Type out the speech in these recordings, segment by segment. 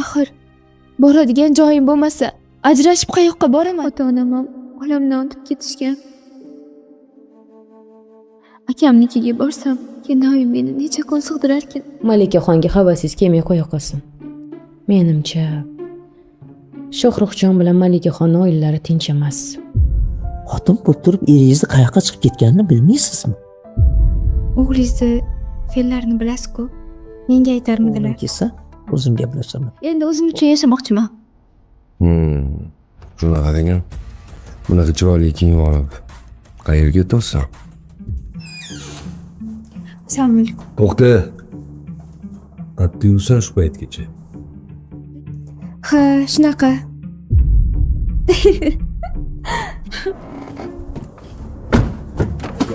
Axir boradigan joyim bo'lmasa, ajrashib qayoqqa boraman? Ota onam ham olamdan o'tib ketishgan. Akamnikiga borsam, kennoyim meni necha kun sig'dirarkin. Malikaxonga havasingiz kelmay qo'ya qolsin. Menimcha, Shohruxjon bilan Malikaxonni oilalari tinch emas. Xotin bo'lib turib eringizni qayoqqa chiqib ketganini bilmaysizmi? O'g'lingizni fe'llarini bilasiz-ku. Menga aytarmidilar? O'g'lim kelsa, o'zim gaplashaman. Endi o'zim uchun yashamoqchiman. Shunaqa degan. Bunaqa chiroyli kiyim olib qayerga ketyapsan? Assalomu alaykum. To'xta. Qayerda yursan shu paytgacha? Ha, shunaqa.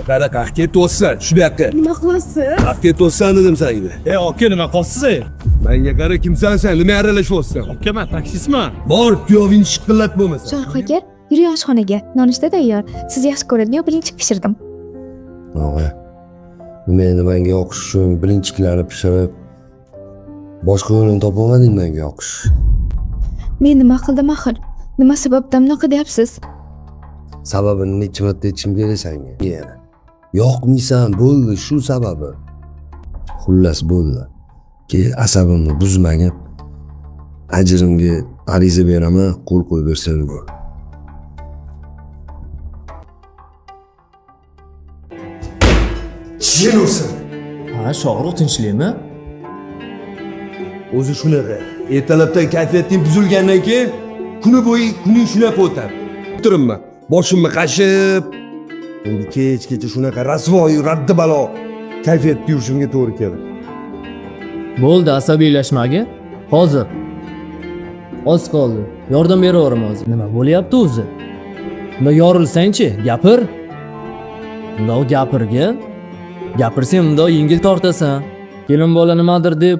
Qara, qayerga ketyapsan? Shu yoqqa. Nima qilyapsiz? Qayerga ketyapsan dedim senga. Ey aka, nima qilyapsiz ey? Menga qara, kimsan sen? Nima aralashyapsan? Aka, man taksistman. Bor, kuyovingni shiqillat bo'lmasa. Shohrux aka, yuring oshxonaga. Nonushta tayyor. Siz yaxshi ko'radigan bilinchik pishirdim. Og'a, nima endi menga yoqish uchun bilinchiklarni pishirib, boshqa yo'lini topolmading menga yoqish. Men nima qildim axir? Nima sababdan bunaqa deyapsiz? Sababini necha marta aytishim kerak senga? Yana. Yoqmaysan, bo'ldi, shu sababi. Xullas bo'ldi. Keyin asabimni buzmagin. Ajrimga ariza beraman, qo'l qo'yib bersang bo'ldi. Jin ursin. Ha, Shohrux, tinchlikmi? O'zi shunaqa. Ertalabdan kayfiyating buzilgandan keyin kuni bo'yi kuning shunaqa o'tadi. O'tiribman. Boshimni qashib, endi kechgacha shunaqa rasvoyi raddi balo kayfiyatda yurishimga to'g'ri keldi. Bo'ldi, asabiylashmagin. Hozir. Oz qoldi. Yordam beraveraman hozir. Nima bo'lyapti o'zi? Bundoq yorilsangchi, gapir. Bundoq gapirgin. Gapirsang bundoq yengil tortasan. Kelin bola nimadir deb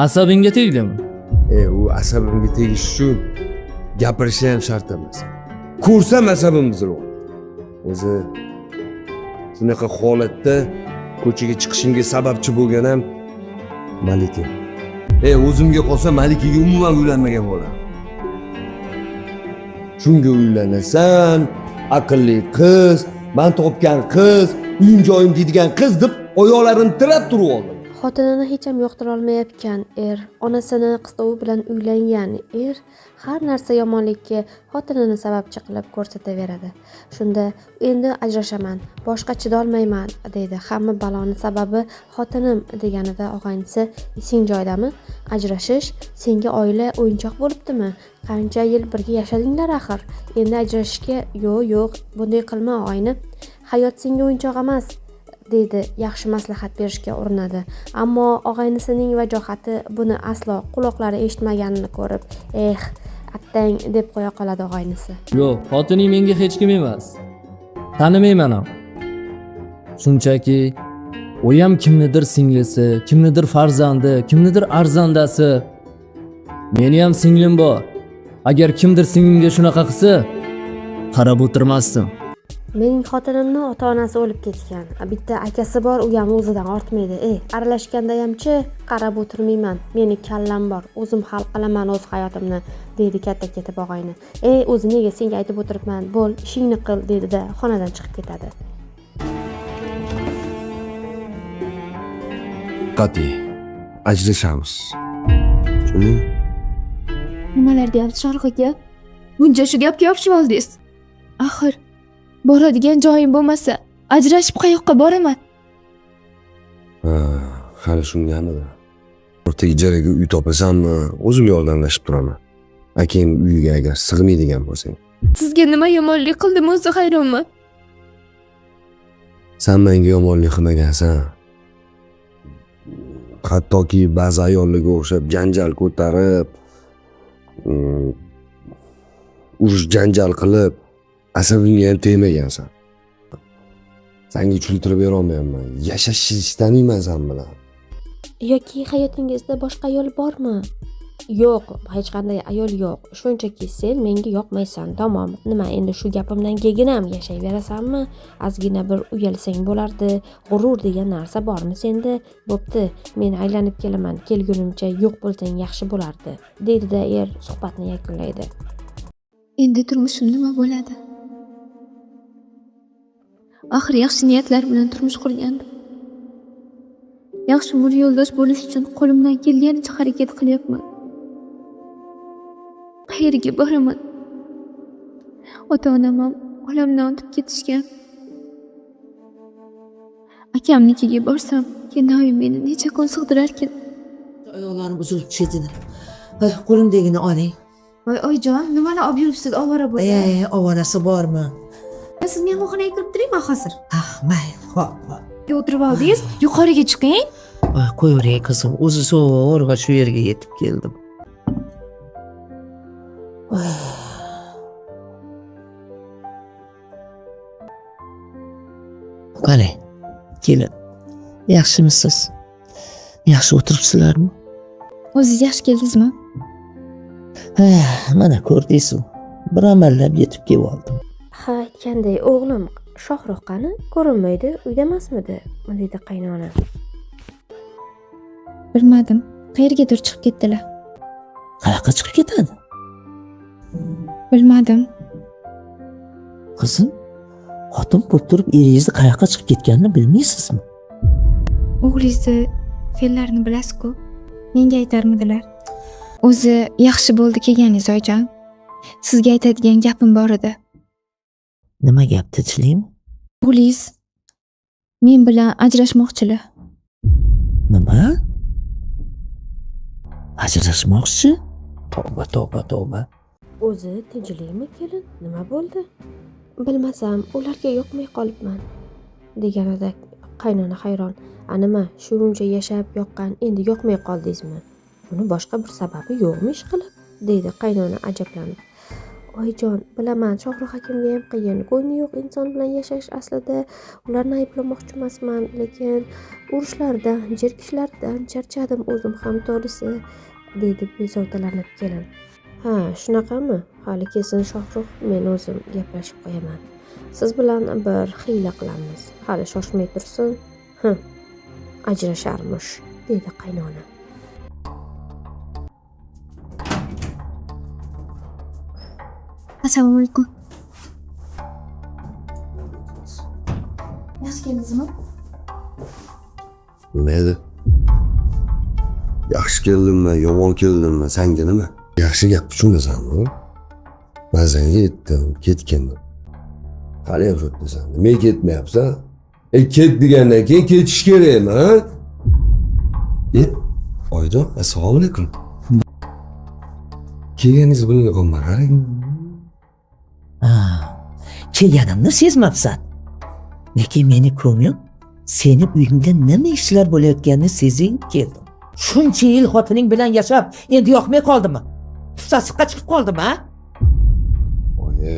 asabingga tegdimi? U asabimga tegish uchun gapirishi ham shart emas. Ko'rsam asabim buziladi. O'zi shunaqa holatda ko'chaga chiqishimga sababchi bo'lgan ham Malika. O'zimga qolsa Malikaga umuman uylanmagan bo'laman. Shunga uylanasan, aqlli qiz, man topgan qiz, uyim joyim deydigan qiz deb oyoqlarini tirab turib oldim. Xotinini hech ham yoqtirolmayotgan er, onasini qistovi bilan uylangan er har narsa yomonlikka xotinini sababchi qilib ko'rsataveradi. Shunda endi ajrashaman, boshqa chidolmayman deydi. Hamma baloni sababi xotinim deganida og'aynisi, esing joyidami? Ajrashish senga oila o'yinchoq bo'libdimi? Qancha yil birga yashadinglar axir. Endi ajrashishga yo'q, yo'q, bunday qilma og'ayni. Hayot senga o'yinchoq emas deydi, yaxshi maslahat berishga urinadi. Ammo og'aynisining vajohati buni aslo quloqlari eshitmaganini ko'rib, eh, attang deb qo'ya qoladi og'aynisi. Yo'q, xotining menga hech kim emas. Tanimayman ham. Shunchaki u ham kimnidir singlisi, kimnidir farzandi, kimnidir arzandasi. Meni ham singlim bor. Agar kimdir singlimga shunaqa qilsa, qarab o'tirmasdim. Mening xotinimni ota-onasi o'lib ketgan. Bitta akasi bor, u ham o'zidan ortmaydi. Aralashgandayam-chi, qarab o'tirmayman. Meni kallam bor, o'zim hal qilaman o'z hayotimni, deydi katta ketib og'ayni. O'zi nega senga aytib o'tiribman, bo'l, ishingni qil, deydi-da, xonadan chiqib ketadi. Qat'iy ajrashamiz. Tushundingmi? Nimalar deyapsiz Shohrux aka? Buncha shu gapga yopishib oldingiz. Axir boradigan joyim bo'lmasa, ajrashib qayoqqa boraman? Ha, hali shungamidi? O'rta ijaraga uy topasanmi, o'zim yordamlashib turaman. Akang uyiga agar sig'maydigan bo'lsang. Sizga nima yomonlik qildim o'zi hayronman. Sen menga yomonlik qilmagansan. Hattoki ba'zi ayollarga o'xshab janjal ko'tarib, urush janjal qilib, asabimga ham tegmagansan. Senga tushuntirib bera olmayapman. Yashashni istamayman sen bilan. Yoki hayotingizda boshqa yo'l bormi? Yo'q, hech qanday ayol yo'q. Shunchaki sen menga yoqmaysan, tamom. Nima, endi shu gapimdan keyin ham yashayverasanmi? Ozgina bir uyalsang bo'lardi. G'urur degan narsa bormi senda? Bo'pti, men aylanib kelaman. Kelgunimcha yo'q bo'lsang yaxshi bo'lardi, deydi-da er suhbatni yakunlaydi. Endi turmushim nima bo'ladi? Axir yaxshi niyatlar bilan turmush qurgandim. Yaxshi umr yo'ldosh bo'lish uchun qo'limdan kelganicha harakat qilyapman. Qayerga boraman? Ota-onam ham olamdan o'tib ketishgan. Akamnikiga borsam, kennoyim meni necha kun sig'dirarkin? Oyoqlarim uzilib tushadi. Voy, qo'limdagini oling. Voy oyijon, nimani olib yuribsiz ovora bo'lib? Ey, ovorasi bormi? Siz mehmonxonaga kirib turingmi hozir? Ah, mayli, xo'p, xo'p. O'tirib oldingiz, yuqoriga chiqing. Voy, qo'yavering qizim, o'zi zo'rg'a shu yerga yetib keldim. Voy. Qarang, kelin, yaxshimisiz? Yaxshi o'tiribsizlarmi? O'zingiz yaxshi keldingizmi? Ha, mana ko'rdingiz-ku, bir amallab yetib kelib oldim. Ha, aytganday, o'g'lim Shohrux qani? Ko'rinmaydi, uyda emasmidi? Deydi qaynona. Bilmadim, qayergadir chiqib ketdilar. Qayoqqa chiqib ketadi? Bilmadim. Qizim, xotin bo'lib turib eringizni qayoqqa chiqib ketganini bilmaysizmi? O'g'lingizni fe'llarini bilasiz-ku. Menga aytarmidilar? O'zi yaxshi bo'ldi kelganingiz, oyijon. Sizga aytadigan gapim bor edi. Nima gap, tinchlikmi? O'g'lingiz men bilan ajrashmoqchilar. Nima? Ajrashmoqchi? Tavba, tavba, tavba. O'zi tinchlikmi, kelin? Nima bo'ldi? Bilmasam, ularga yoqmay qolibman, deganida qaynona hayron. A nima, shuncha yashab yoqqan, endi yoqmay qoldingizmi? Buni boshqa bir sababi yo'qmi ishqilib? Deydi qaynona ajablanib. Oyijon, bilaman, Shohrux akamga ham qiyin. Ko'ngli yo'q inson bilan yashash aslida ularni ayblamoqchi emasman, lekin urushlardan, jerkishlardan charchadim o'zim ham to'g'risi, deydi bezovtalanib kelin. Ha, shunaqami? Hali kelsin Shohrux, men o'zim gaplashib qo'yaman. Siz bilan bir hiyla qilamiz. Hali shoshmay tursin. Hı, ajrasharmish, deydi qaynona. Assalomu alaykum. Yaxshi keldingizmi? Nima edi? Yaxshi keldimmi, yomon keldimmi, sanga nima? Yaxshi gap tushunasanmi? Man senga aytdim, ketgin deb. Hali ham shu yerdasan. Nimaga ketmayapsan? Ket degandan keyin ketish kerakmi, ha? Oyijon, assalomu alaykum. Kelganingiz bilmay qolman, qarang. Ha, kelganimni sezmabsan. Lekin meni ko'nglim seni uyingda nima ishlar bo'layotganini sezib keldim. Shuncha yil xotining bilan yashab, endi yoqmay qoldimi? Sasiqqa chiqib qoldimi, ha? Oyi.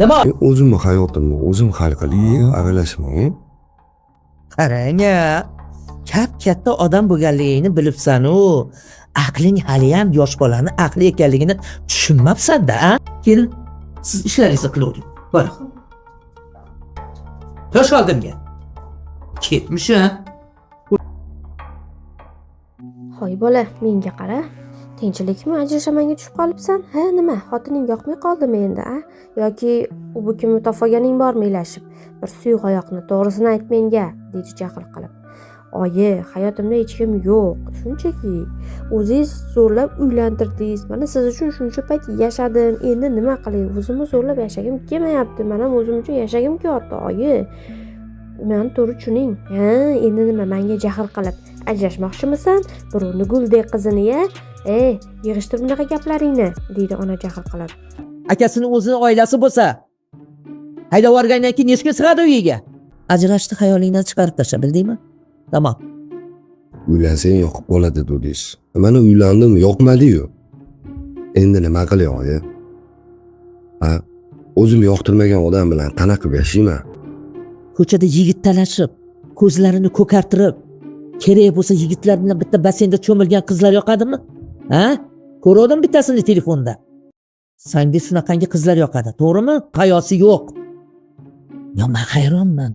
Nima? Men o'zimni hayotimni o'zim hal qilay, aralashmang. Qarang-a, kap-katta odam bo'lganligingni bilibsan-u, aqling haliyam yosh bolani aqli ekanligini tushunmabsan-da, a? Kelin, siz ishlaringizni qilavering. Bor. Tosh oldimga. Ketmish, a? Hoy bola, menga qara. Tinchlikmi, ajrashamanga tushib qolibsan? Ha, nima, xotining yoqmay qoldimi endi, a? Yoki u bu kimni topolganing bormi ilashib? Bir suyuq oyoqni, to'g'risini ayt menga, deydi jahl qilib. Oyi, hayotimda hech kim yo'q. Shunchaki o'zingiz zo'rlab uylantirdingiz. Mana siz uchun shuncha payt yashadim. Endi nima qilay? O'zimni zo'rlab yashagim kelmayapti. Mana o'zim uchun yashagim kelyapti, oyi. Meni to'g'ri tushuning. Ha, endi nima menga jahl qilib ajrashmoqchimisan? Birovni guldek qizini ya? Ey, yig'ishtir bunaqa gaplaringni, deydi ona jahl qilib. Akasini o'zini oilasi bo'lsa, haydab yuborgandan keyin necha kun sig'adi uyiga? Ajrashni xayolingdan chiqarib tasha, bildingmi? Tamom. Uylansang yoqib qoladi dedingiz. Mana uylandim, yoqmadi-yu. Endi nima qilay, oyi? Ha, o'zim yoqtirmagan odam bilan qanaqa qilib yashayman? Ko'chada yigit talashib, ko'zlarini ko'kartirib, kerak bo'lsa yigitlar bilan bitta basseynda cho'milgan qizlar yoqadimi? Ha? Ko'rdim bittasini telefonda. Sanga shunaqangi qizlar yoqadi, to'g'rimi? Hayosi yo'q. Yo, men hayronman.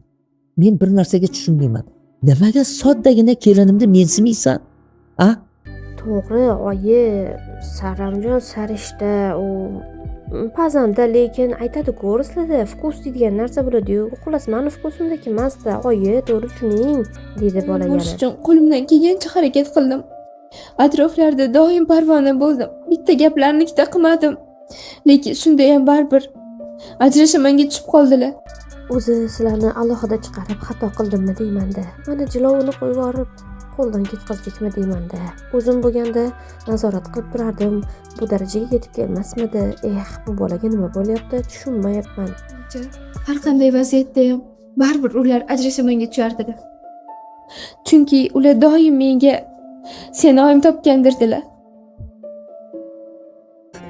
Men bir narsaga tushunmayman. Nimaga soddagina kelinimni mensimaysan? A? To'g'ri, oyi, saramjon sarishta, u pazanda, lekin aytadi-ku o'rislarda вкус deydigan narsa bo'ladi-yu. Xullas, mani вкус imdagi emasda, oyi, to'g'ri tushuning, deydi bola Bo'lish yana. uchun qo'limdan kelgancha harakat qildim. Atroflarda doim parvona bo'ldim. Bitta gaplarni ikkita qilmadim. Lekin shundayam baribir ajrashamanga tushib qoldilar. O'zi sizlarni alohida chiqarib xato qildimmi deymanda. Mana jilovini qo'yib yuborib qo'ldan ketkazdikmi deymanda. O'zim bo'lganda nazorat qilib turardim. Bu darajaga yetib kelmasmidi? Eh, bu bolaga nima bo'lyapti? Tushunmayapman. Har qanday vaziyatda ham baribir ular ajrashamanga tushardilar. Chunki ular doim menga seni oyim topgandir dedilar.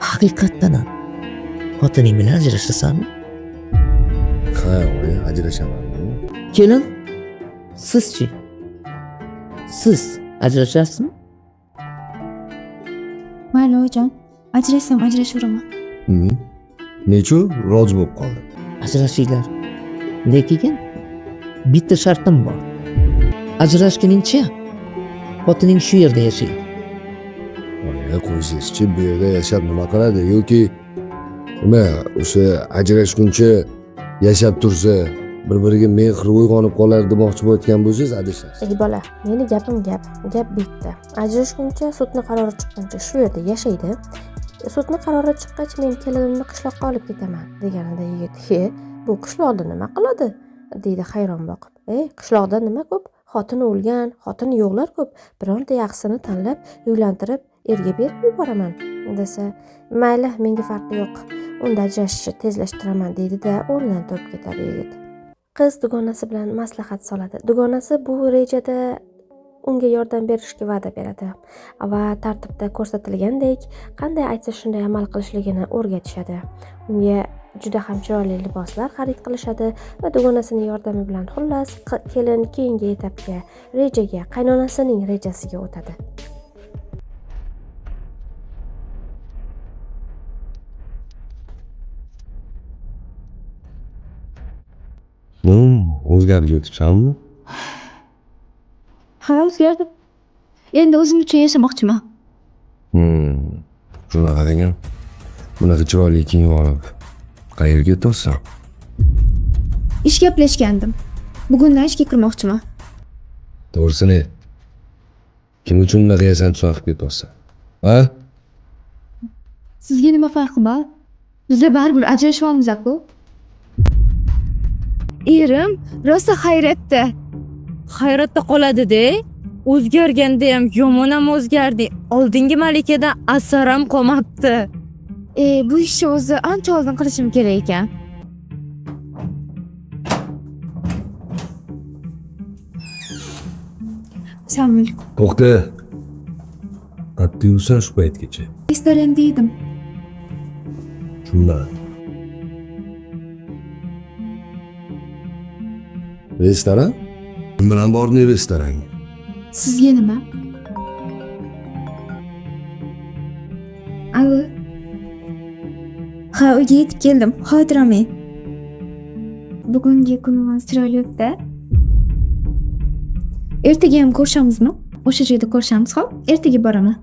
Haqiqatdan ham xotining bilan ajrashasanmi? Ha, oyi, ajrashaman. Kelin, sizchi? Siz ajrashasizmi? Mayli oyijon, ajrashsam ajrashaveraman. Nechun rozi bo'lib qoldi? Ajrashinglar. Lekin bitta shartim bor. Ajrashguningcha xotining shu yerda yashaydi. Oyi, qo'ysangizchi, bu yerda yashab nima qiladi? Yoki nima, o'sha ajrashguncha yashab tursa, bir-biriga mehr uyg'onib qolar demoqchi bo'layotgan bo'lsangiz, adashasiz. Ey bola, meni gapim gap, gap bitta. Ajrashguncha sudni qarori chiqquncha shu yerda yashaydi. Sudni qarori chiqqach men kelinimni qishloqqa olib ketaman, deganida yigit, "He, bu qishloqda nima qiladi?" deydi hayron boqib. "Ey, qishloqda nima ko'p? Xotini o'lgan, xotini yo'qlar ko'p. Bironta yaxshisini tanlab, uylantirib, erga berib yuboraman," desa, "Mayli, menga farqi yo'q. Unda ajrashishni tezlashtiraman," deydi-da o'rnidan turib ketadi yigit. Qiz dugonasi bilan maslahat soladi. Dugonasi bu rejada unga yordam berishga va'da beradi va tartibda ko'rsatilgandek qanday aytsa shunday amal qilishligini o'rgatishadi. Unga juda ham chiroyli liboslar xarid qilishadi va dugonasining yordami bilan xullas kelin keyingi etapga, rejaga, qaynonasining rejasiga o'tadi. O'zgarib ketibsanmi? Ha, o'zgardim. Endi o'zim uchun yashamoqchiman. Shunaqa degan. Bunaqa chiroyli kiyim olib qayerga ketyapsan? Ish gaplashgandim. Bugundan ishga kirmoqchiman. To'g'risini ayt. Kim uchun bunaqa yasan-tusan qilib ketyapsan? Ha? Sizga nima farqi bor? Bizlar baribir ajrashyapmiz-ku. Erim rosa hayratda. Hayratda qoladi-de. O'zgarganda ham yomon ham o'zgarding. Oldingi malikadan asar ham qolmabdi. Bu ishni o'zi ancha oldin qilishim kerak ekan. Assalomu alaykum. To'xta. Qayerda yursan shu paytgacha? Restoranda edim. Shundan. Restoran? Kim bilan bording restoranga? Sizga nima? Allo. Ha, uyga yetib keldim. Xavotir olmang. Bugungi kunimiz chiroyli o'tdi. Ertaga ham ko'rishamizmi? O'sha joyda ko'rishamiz, xo'p? Ertaga boraman.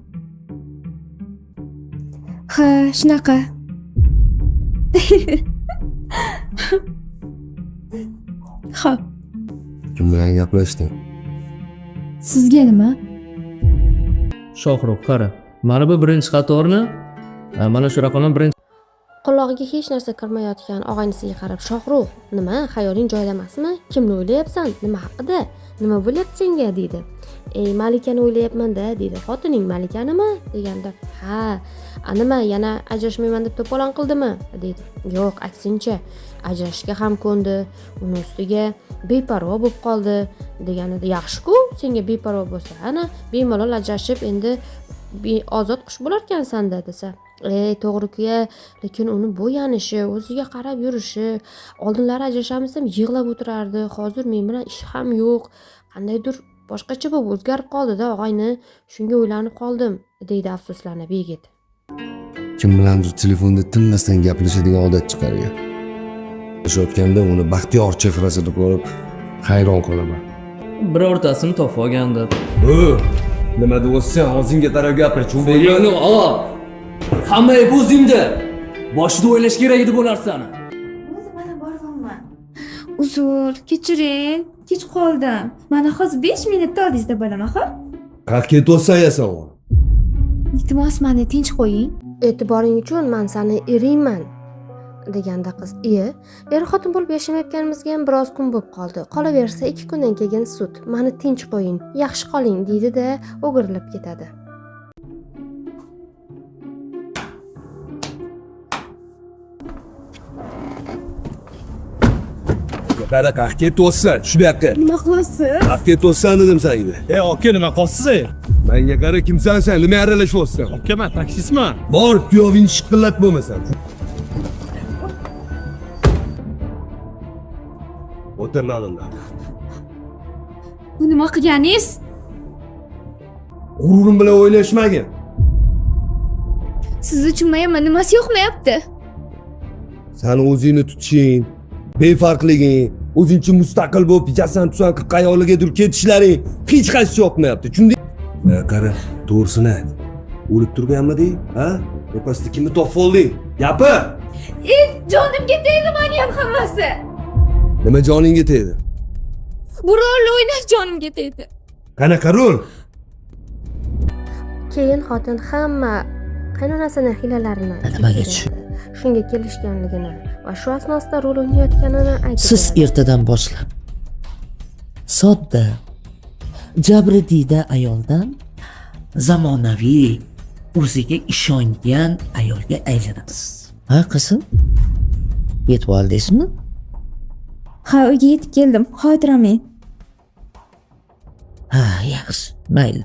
Ha, shunaqa. Xo'p. Kim bilan gaplashding? Sizga nima? Shohrux, qara. Mana bu birinchi qatorni, mana shu raqamdan birinchi Qulog'iga hech narsa kirmayotgan og'aynisiga qarab, "Shohrux, nima, xayoling joyida emasmi? Kimni o'ylayapsan? Nima haqida? Nima bo'lyapti senga?" deydi. "Ey, Malikani o'ylayapman-da," deydi. "Xotining Malikanimi?" deganda, "Ha, a nima, yana ajrashmayman deb to'polon qildimi?" deydi. "Yo'q, aksincha, ajrashishga ham ko'ndi, uni ustiga beparvo bo'lib qoldi," deganida, "Yaxshi-ku, senga beparvo bo'lsa, ana bemalol ajrashib endi ozod qush bo'larkansan-da," desa, "Ey, to'g'ri-ku-ya, lekin uni bo'yanishi, o'ziga qarab yurishi, oldinlari ajrashamiz desam yig'lab o'tirardi, hozir men bilan ishi ham yo'q, qandaydir boshqacha bo'lib o'zgarib qoldi-da og'ayni, shunga o'ylanib qoldim," deydi afsuslanib yigit. Kim bilandir telefonda tinmasdan gaplashadigan odat chiqargan. Gaplashayotganda uni baxtiyor chehrasini ko'rib hayron qolaman. Birortasini topib olgandir. Nima deyapsan? Og'zingga qarab gapir. Fe'lingni ol. Hamma ayb o'zingda. Boshida o'ylash kerak edi bu narsani. O'zi mana boryapman. Uzr, kechiring, kech qoldim. Mana hozir 5 minutda oldingizda bo'laman, xo'p? Qayerga ketyapsan yasan? Iltimos, mani tinch qo'ying. E'tiboring uchun man sani eringman deganda qiz, iye, er xotin bo'lib yashamayotganimizga ham biroz kun bo'lib qoldi, qolaversa 2 kundan keyin sud, mani tinch qo'ying, yaxshi qoling deydi-da o'girilib ketadi. Qara, qayerga ketyapsan? Shu yoqqa. Nima qilyapsiz? Qayerga ketyapsan dedim senga. Ey aka, nima qilyapsiz? Menga qara, kimsan sen? Nima aralashyapsan? Aka, man taksistman. Bor, kuyovingni shiqillat bo'lmasan. O'tir nonimda. Bu nima qilganingiz? G'ururim bilan o'ynashmagin. Sizni tushunmayapman, nimasi yoqmayapti? Sani o'zingni tutishing, befarqliging, o'zingcha mustaqil bo'lib yasan tusan qilib qayerlargadir ketishlaring hech qaysi yoqmayapti. Tushunding? Qara, to'g'risini ayt. O'lib turganmiding, ha? Tepasida kimni topib olding? Gapir! Jonimga tegdi mani ham hammasi. Nima joningga tegdi? Bu rolni o'ynash jonimga tegdi. Qanaqa rol? Keyin xotin hamma qaynonasini hiylalarini Nimaga shunga kelishganligini va shu asnosda rol o'ynayotganini aytib Siz beradi. ertadan boshlab sodda, jabrdiyda ayoldan zamonaviy, o'ziga ishongan ayolga aylanasiz. Ha, qizim? Yetib oldingizmi? Ha, uyga yetib keldim. Xavotir olmang. Ha, yaxshi, mayli.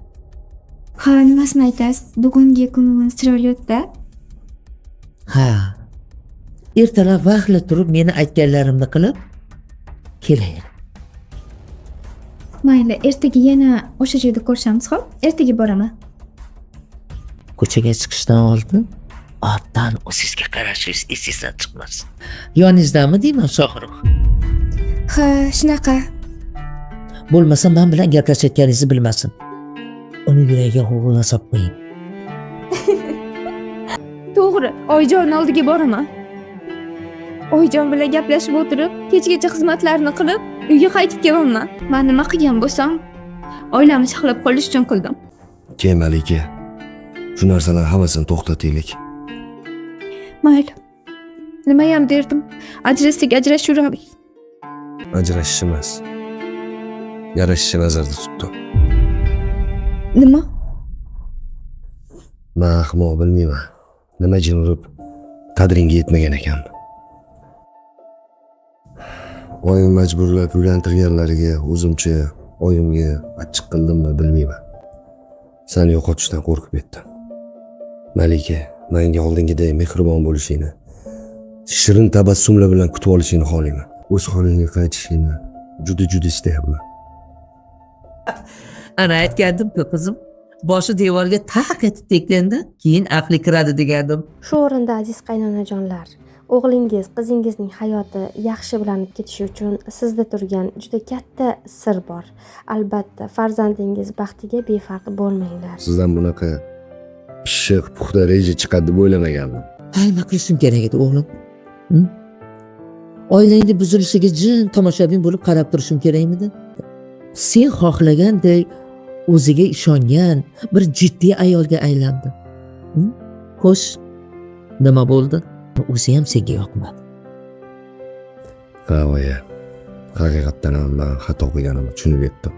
Ha, nimasini aytasiz? Bugungi kunimiz chiroyli o'tdi. Ha. Ertalab vaqtli turib meni aytganlarimni qilib kelaver. Mayli, ertaga yana o'sha joyda ko'rishamiz, xo'p? Ertaga boraman. Ko'chaga chiqishdan oldin obdan o'zingizga qarashingiz esingizdan chiqmasin. Yoningizdami deyman, Shohrux? Ha, shunaqa. Bo'lmasa men bilan gaplashayotganingizni bilmasin. Uni yuragiga g'ulg'ula solib qo'ying. To'g'ri, Oyjon oldiga boraman. Oyjon bilan gaplashib o'tirib, kechgacha xizmatlarni qilib, uyga qaytib kelaman. Men nima qilgan bo'lsam, oilamni saqlab qolish uchun qildim. Keyin Malika, shu narsalar hammasini to'xtataylik. Mayli. Nimayam derdim. Ajrashsak ajrashaveramiz. Ajrashish emas. Yarashishni nazarda tutdim. Nima? Man ahmoq, bilmayman. Nima jin urib qadringga yetmagan ekanman. Oyim majburlab uylantirganlariga o'zimcha oyimga achchiq qildimmi bilmayman. Seni yo'qotishdan qo'rqib ketdim. Malika, menga oldingiday mehribon bo'lishingni, shirin tabassumlar bilan kutib olishingni xohlayman. O'z holingga qaytishingni juda juda istayapman. Ana aytgandim-ku qizim, boshi devorga taq etib tekkanda keyin aqli kiradi degandim. Shu o'rinda aziz qaynonajonlar, o'g'lingiz, qizingizning hayoti yaxshi ulanib ketishi uchun sizda turgan juda katta sir bor. Albatta, farzandingiz baxtiga befarq bo'lmanglar. Sizdan bunaqa pishiq, puxta reja chiqadi deb o'ylamagandim. Ha, nima qilishim kerak edi o'g'lim? Oilangni buzilishiga jin tomoshabin bo'lib qarab turishim kerakmidi? Sen xohlaganday o'ziga ishongan bir jiddiy ayolga aylandi. Xo'sh, nima bo'ldi? O'zi ham senga yoqmadi. Ha, oyi. Haqiqatdan ham man xato qilganimni tushunib yetdim.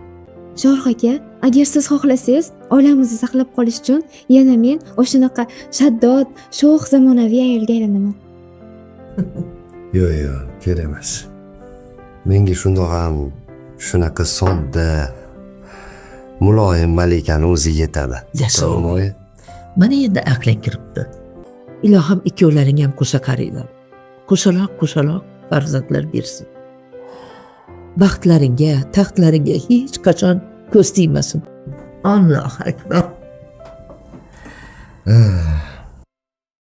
Shohrux aka, agar siz xohlasangiz, oilamizni saqlab qolish uchun yana men o'shanaqa shaddod, sho'x zamonaviy ayolga aylanaman. Yo'q, yo'q, kerak emas. Menga shundoq ham shunaqa sodda, muloyim Malikani o'zi yetadi. Yasha. To'g'rimi, oyi? Mana endi aqling kiribdi. Ilohim ikkovlaring ham qo'sha qaringlar. Qo'shaloq qo'shaloq farzandlar bersin. Baxtlaringga, taxtlaringga hech qachon ko'z tegmasin. Allohu akbar.